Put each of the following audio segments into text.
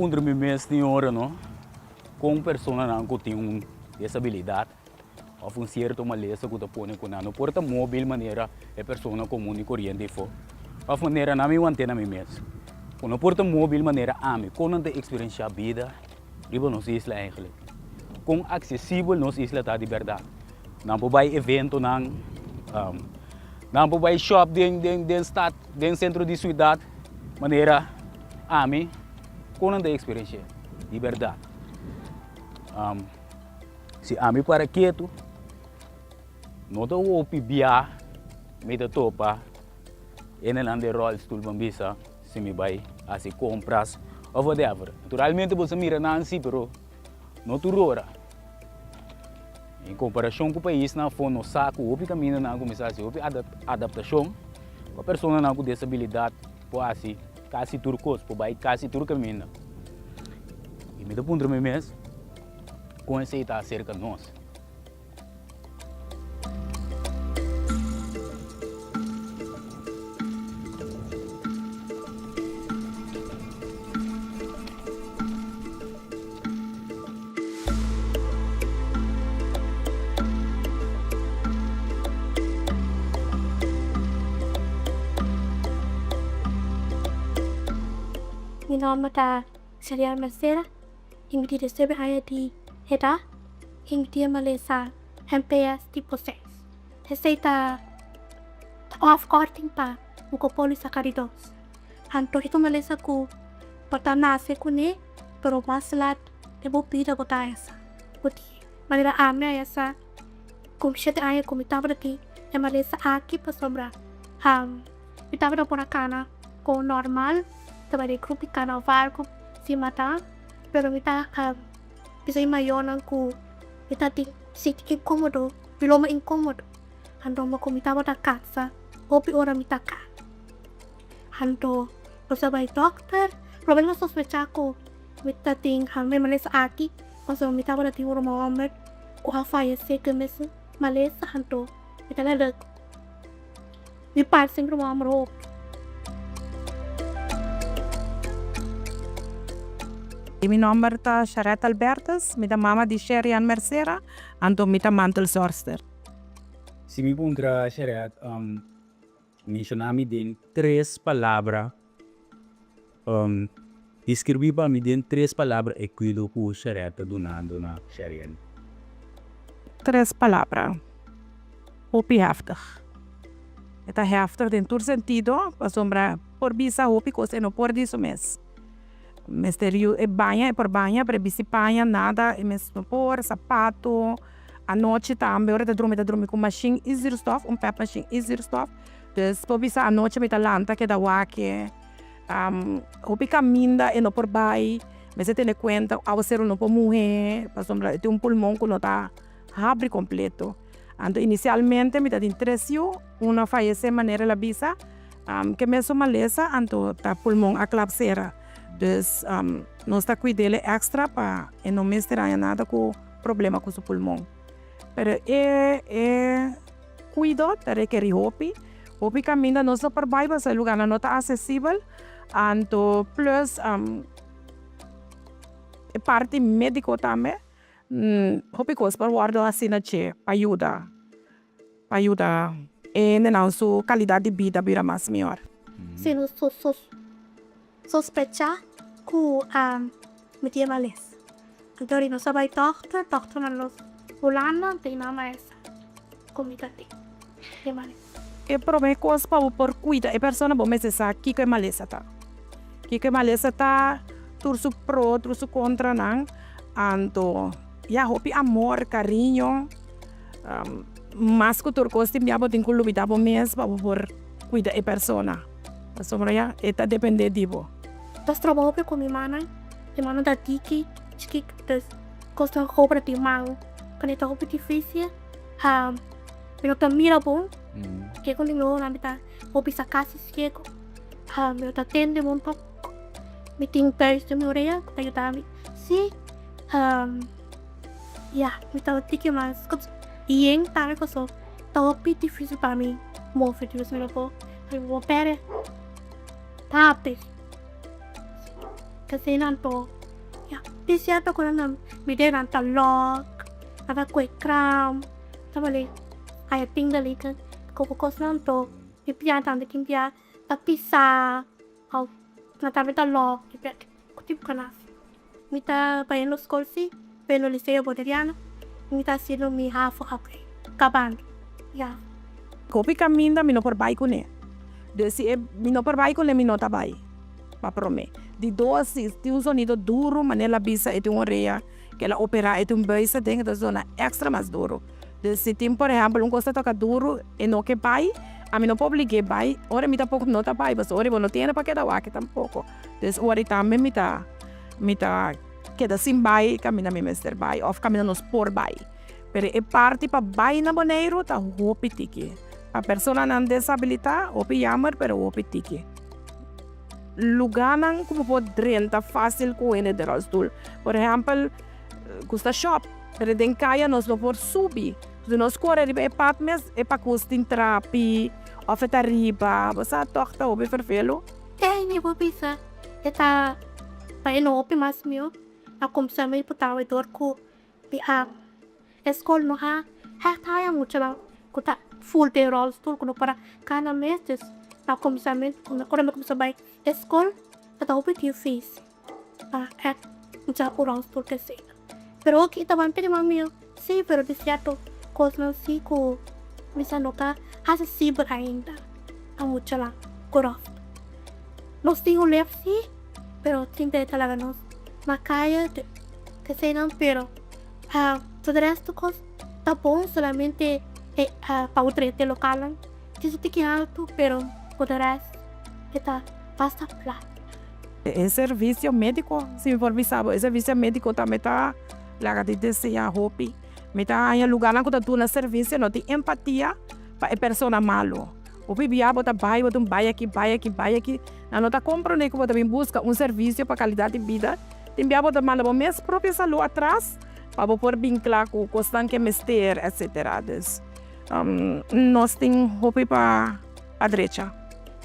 puntra mi mes tin ora no, kon personanan ku tin un desabilidat òf un sierto malesa ku ta pone ku nan no por ta móbil manera e persona komun i koriente afó, òf manera nan mi want'é na mi mes, ku no por ta móbil manera ami, kon nan ta eksperensiá bida riba nos isla eigentlik? Kon aksesibel nos isla ta di bèrdat? Nan por bai eventonan, nan por bai shòp den den den stat, den sentro di siudat manera ami, kon nan ta eksperensiá di bèrdat? Si ami para ketu, no ta hopi bia mi ta topa hendenan den rolstoel ban bisa si mi bai hasi compras of whatever. Naturalmente bo sa mira nan si, pero no tur ora. En comparacion cu paisnan afo nos sa cu hopi caminda nan a cuminsa haci hopi adaptacion pa personanan cu desabilidad por haci casi tur cos, por bai casi tur caminda. Y mi ta puntra mi mes. Kon esei ta aserka nos? Mi nomber ta Shariel Mercera. I mi di recibe aña di edad i mi tin e malesa MPS tipo seis. Esei ta un afkorting pa mucopolisacaridosis. Anto e ta un malesa ku bo ta nase kuné pero mas lat den bo bida bo ta haya sa. Bo di manera ami a haya sa ku shete aña ku mi tabata tin e malesa aki pasobra mi tabata por a kana kon normal, tabata den grup di karnaval ku si mata. Pero mi ta bisa e mayornan ku mi ta tin sinti inkomodo, mi loma inkomodo. Anto ku mi tabata kansa, hopi ora mi ta ka. Anto nos a bai dòkter, promé nos sospechá ku mi ta tin e malesa aki, pasobra mi tabata tin un ruman hòmber ku a fayesé ku e mesun malesa, anto mi ta lèlèk Mi parse un ruman hopi. Mi nomber ta Sharette Albertus, mi ta mama di Sherian Mercera, anto mi ta mantelzorgster. Si mi puntra Sharette, menshona mi den tres palabra, describi pa mi den tres palabra e kuido ku Sharette ta dunando na Sherian. Tres palabra. Hopi heftig. E ta heftig den tur sentido pasobra por bisa hopi kos e no por di su mes. Mester yu e baña e por baña pero e bisti paña nada e mes no por, sapato, anochi tambe ora e ta drumi e ta drumi ku mashin i zuurstof, un pèp mashin i zuurstof. Dus por bisa anochi mi ta lanta keda wak e hopi kaminda e no por bai, mester tene kuenta awaseru no por muhe pasobra e tin un pulmon ku no ta habri kompleto. Anto inisialmente mi ta tin tres yu, un a fayesé manera el a bisa, ke mesun malesa anto ta pulmon a klap sera. Dus nos ta kuid'el extra pa e no mester haña nada ku problema ku su pulmon. Pero e e kuido ta rekerí hopi, hopi kaminda nos no por bai pasobra e lugarnan no ta asesibel, anto plus e parti médiko tambe. Hopi kos por wòrdu hasi na dje pa yuda, pa yuda e hendenan su kalidat di bida bira mas mihor. Si nos sospechá ku mi tin e malesa, anto ora nos a bai dòkter, dòkter manda nos Hulanda, anto i nan a sa ku mi ta tin e malesa. E promé kos pa bo por kuida e persona bo mester sa kiko e malesa ta. Kiko e malesa ta, tur su pro, tur su kontranan. Anto ya hopi amor, cariño, mas cu tur cos tin bia bo tin cu lubida bo mes pa bo por cuida e persona, pasobra ya e ta depende di bo. Ta stroba hopi cu mi mannan, mi mannan ta diki, chikit, dus cos ta cobra di man, cuando ta hopi dificil, mi no ta mira bon, ke cu mi ohonan mi ta hopi sa casi ciego, mi no ta tende bon tampoco, mi tin buis den mi orea cu ta yuda mi. Sí, ya, mi ta tiki mas yen tambe paso ta hopi dificil pa mi move dus mi no por mi por perde papia. Asina anto. Tin sierto ku nan mi nan ta lòk, nan ta kue kram, ta bali haya tinga liker ku kosnan anto mi pia tambe tin bia ta pisa òf nan tambe ta lòk ku tipo kanas. Mi ta bayendo skol si, bayendo Liceo Boneriano, mi ta hasiendo mi havo awe, kabando, ya. Hopi kaminda mi no por bai kuné. Dus si e mi no por bai kuné mi no ta bai, pa promé. Di dos, si tin un sonido duru, manera el a bisa e tin un orea ku el a operá, e tin un buis aden, e ta zona èkstra mas duru. Dus si tin por ehèmpel un kos ta toka duru, e no ke bai, ami no por oblig'é bai, ora mi tampoko no ta bai, pasobra ora bo no tene pa keda wak tampoko. Dus ora tambe mi ta mi ta keda sin bai kaminda mi mester bai òf kaminda nos por bai. Pero e parti pa bai na Boneiru ta hopi tiki. Pa personanan desabilitá hopi yammer pero hopi tiki. Lugánan ku bo por drenta fásil ku hende den rolstoel. Por ehèmpel ku sta shòp pero den kaya nos no por subi. Si nos kore riba e pad mes e pakus tin trapi òf e ta riba. Bo sa tòg ta hopi ferfelu. Ey mi por bisa e ta pa e no hopi mas mihó a kumsa mi por tawe dor ku mi a e skol no a hègt haya muchanan ku ta ful den ròlstul ku no por a kana mes dus na kumsamentu ora mi kumsa bai e skol ta ta hopi difísil pa ègt usa un ròlstul te asina pero oki e tabata pidi mas mihó si pero di sierto kosnan si ku mi sa no ta asesibel ainda pa muchanan ku ròlstul nos tin un lef si pero tin bes ta laga nos na kaya. Eseinan pero todo resto kos ta bon solamente e pa otro hende lokalnan tin su tiki alto pero por de rest e ta basta plat. E servicio medico si mi por bisa bo e servicio medico tambe ta laga di desea hopi mi ta haña lugarnan ku ta duna servicio no tin empatia pa e persona malo hopi bia bo ta bai bo ta un bai aki bai aki bai aki nan no ta comprende ku bo ta bin buska un servicio pa calidad di bida. Tin bia bo ta manda bo mes propio salú atras pa bo por bin kla ku kosnan ke mester etcetera. Dus nos tin hopi pa drecha.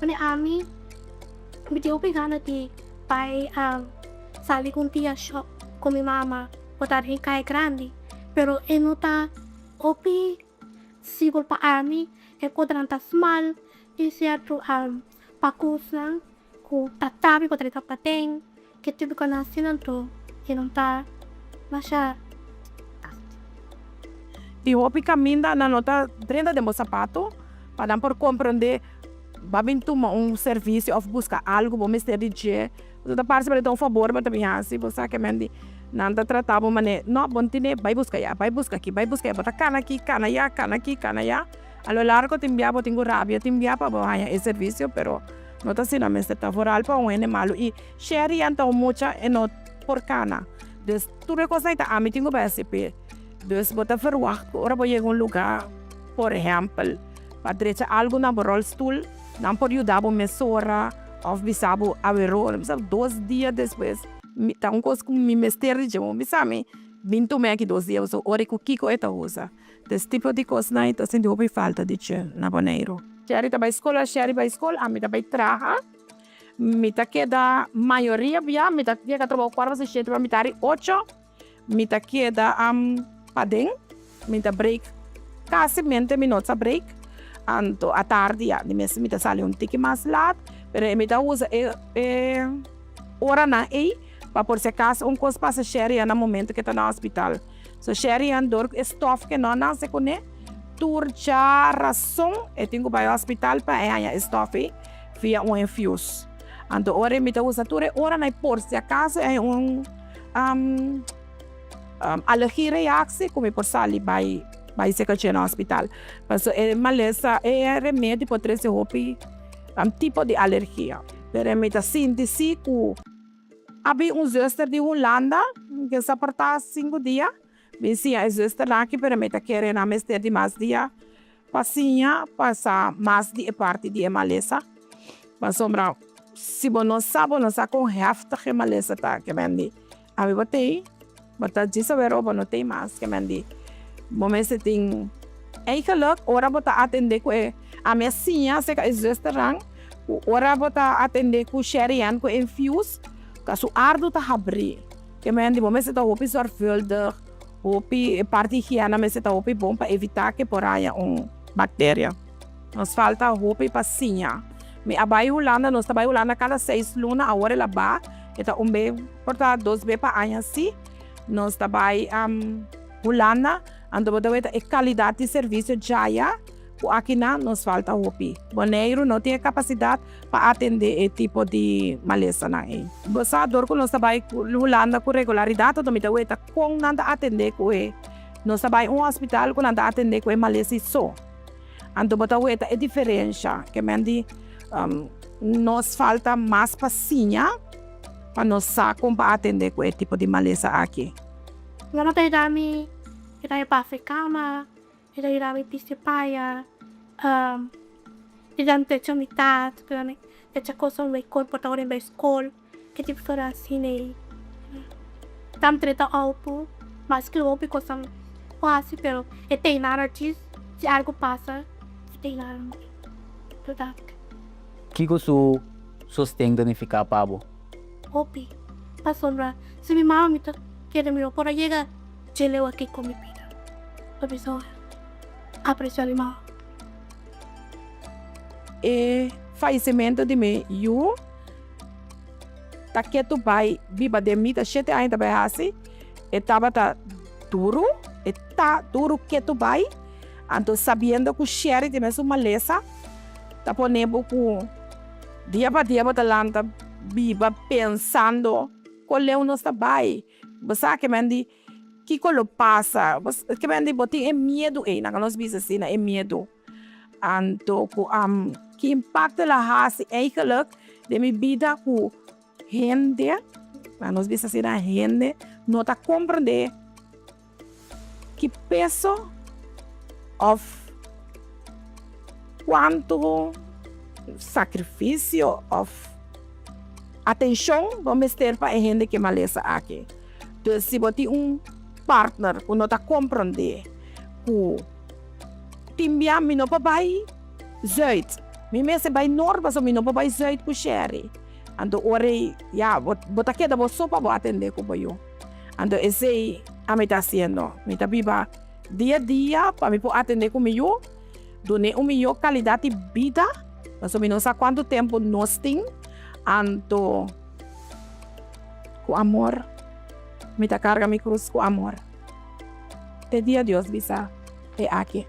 Mane ami mi tin hopi gana di bai sali ku un dia shop ku mi mama por ta den kai grandi pero e no ta hopi sigur pa ami e kodranan ta smal tin sierto pakusnan Ku ta tabi ku ta di tapaten ke tipo ku nan asina anto e no ta masha fácil. Di hopi kaminda nan no ta drenta den bo sapato pa nan por komprende ba bin tuma un servisio òf buska algu bo mester di dje. Bo ta parse pa ta un fabor bo ta bin hasi bo sa ke men di nan ta trata bo manera no bo no tene bai buska ya bai buska aki bai buska ya bo ta kana aki kana ya kana aki kana ya a lo largo tin bia bo tin ku rabia tin bia pa bo haña e servisio pero No ta asina mester ta vooral pa un hende malu y Sherry anto un mucha e no por cana dus tur e cosnan ta ami tin cu bay haci p'e dus bo ta verwacht cu ora bo yega un lugar por ehempel pa drecha algo na bo rolstoel nan por yuda bo mesora of bisa bo awero bisa dos dia despues mi ta un cos cu mi mester di dje bo bisa mi bin tuma aki dos dia pasobra ora cu kico e ta usa. Des tipo di kosnan i ta sinti hopi falta di dje na Boneiru. Sherry ta bai skol, Sherry bai skol, ami ta bai traha. Mi ta keda mayoria bia, mi ta yega trabou kuarto pa shete pa mitad di ocho, mi ta keda paden, mi ta break kasi mente mi no sa break, anto atardi ya di mes mi ta sali un tiki mas lat, pero mi ta usa e e oranan ei pa por si acaso un kos pasa Sherry ya na momento ke ta na hospital. So Sherry-Ann dor ku e stof ke no nase kuné, tur dja rason e tin ku bai hospital pa e haña e stof ei via un infius. Anto ora mi ta usa tur e oranan ei por si akaso e haña un alergie reaksie ku mi por sali bai bai seka dje na hospital. Pasobra e malesa e remedi por trese hopi tipo di alergia. Pero mi ta sinti si ku. A bin un zuster di Hulanda ke sa por ta sinku dia. Bin siña e zusternan aki pero mi ta kere nan mester di mas dia pa siña pa sa mas di e parti di e malesa. Pasobra si bo no sa bo no sa kon heftig e malesa ta ke men di ami bo tei bo ta djis awor bo no tei mas ke men di bo mester tin Eigenlijk ora bo ta atende ku e ami a siña aserka e zusternan ku ora bo ta atende ku Sherry-Ann ku infuse ka su ardu ta habri. Ke men di bo mester ta hopi zorgvuldig, hopi e parti higiena mester ta hopi bon pa evitá ke por haña un bakteria. Nos falta hopi pa siña. Mi a bai Hulanda, nos ta bai Hulanda kada seis luna, awor el a ba, e ta un be, por ta dos be pa aña si. Nos ta bai Hulanda, anto bo ta weta e kalidat di servisio djaya. Ku akinan nos falta hopi. Boneiru no tin e kapasidat pa atendé e tipo di malesanan ei. Bo sa dor ku nos ta bai Hulanda ku regularidat anto mi ta weta kon nan ta atendé ku e. Nos ta bai un hospital ku nan ta atendé ku e malesa ei so. Anto bo ta weta e diferensha. Ke men di nos falta mas pa siña pa nos sa kon pa atendé ku e tipo di malesa aki. Nan a ta yuda mi, e ta yuda pa kama. E ta yuda mi bisti paña, e ta drecha mi tas, e ta drecha kosnan mi korpo ta ora mi bai skol, e tipo kos asina ei. Ta trata auto, maske hopi kosnan por hasi pero e ta nada djis si algu pasa e ta nada yuda. Kiko su sosten ta nifiká pa bo? Hopi, pasobra si mi mama mi ta kere mi no por a yega. Dje leu aki ku mi bida. Pa bisa aprecia mi mama. E fayecimento di mi yu ta ketu bai biba den mi ta shete aña ta bai hasi e tabata duru e ta duru ketu bai anto sabiendo ku Sherry tin mesun malesa ta pone bo ku dia pa dia bo ta lanta biba pensando kon leu nos ta bai. Bo sa ke men di kiko lo pasa, bo ke men di bo tin e miedu ei, nan nos bisa asina, e miedu. Anto ku ki impakto el a hasi eigenlijk den mi bida ku hende, nan nos bisa asina, hende no ta komprende ki peso òf kuantu sakrifisio òf atenshon bo mester pa e hende ku e malesa aki. Dus si bo tin un partner ku no ta komprondé ku tin bia mi no por bai zùit, mi mester bai nort pasobra mi no por bai zùit ku Sherry. Anto ora ei ya bo ta keda bo so pa bo atendé ku bo yu. Anto esei ami ta hasiendo. Mi ta biba dia dia pa mi por atendé ku mi yu, dun'é un mihó kalidat di bida, pasobra mi no sa kuantu tempu nos tin. Anto ku amor mi ta karga mi krus ku amor te dia Dios bisa e aki.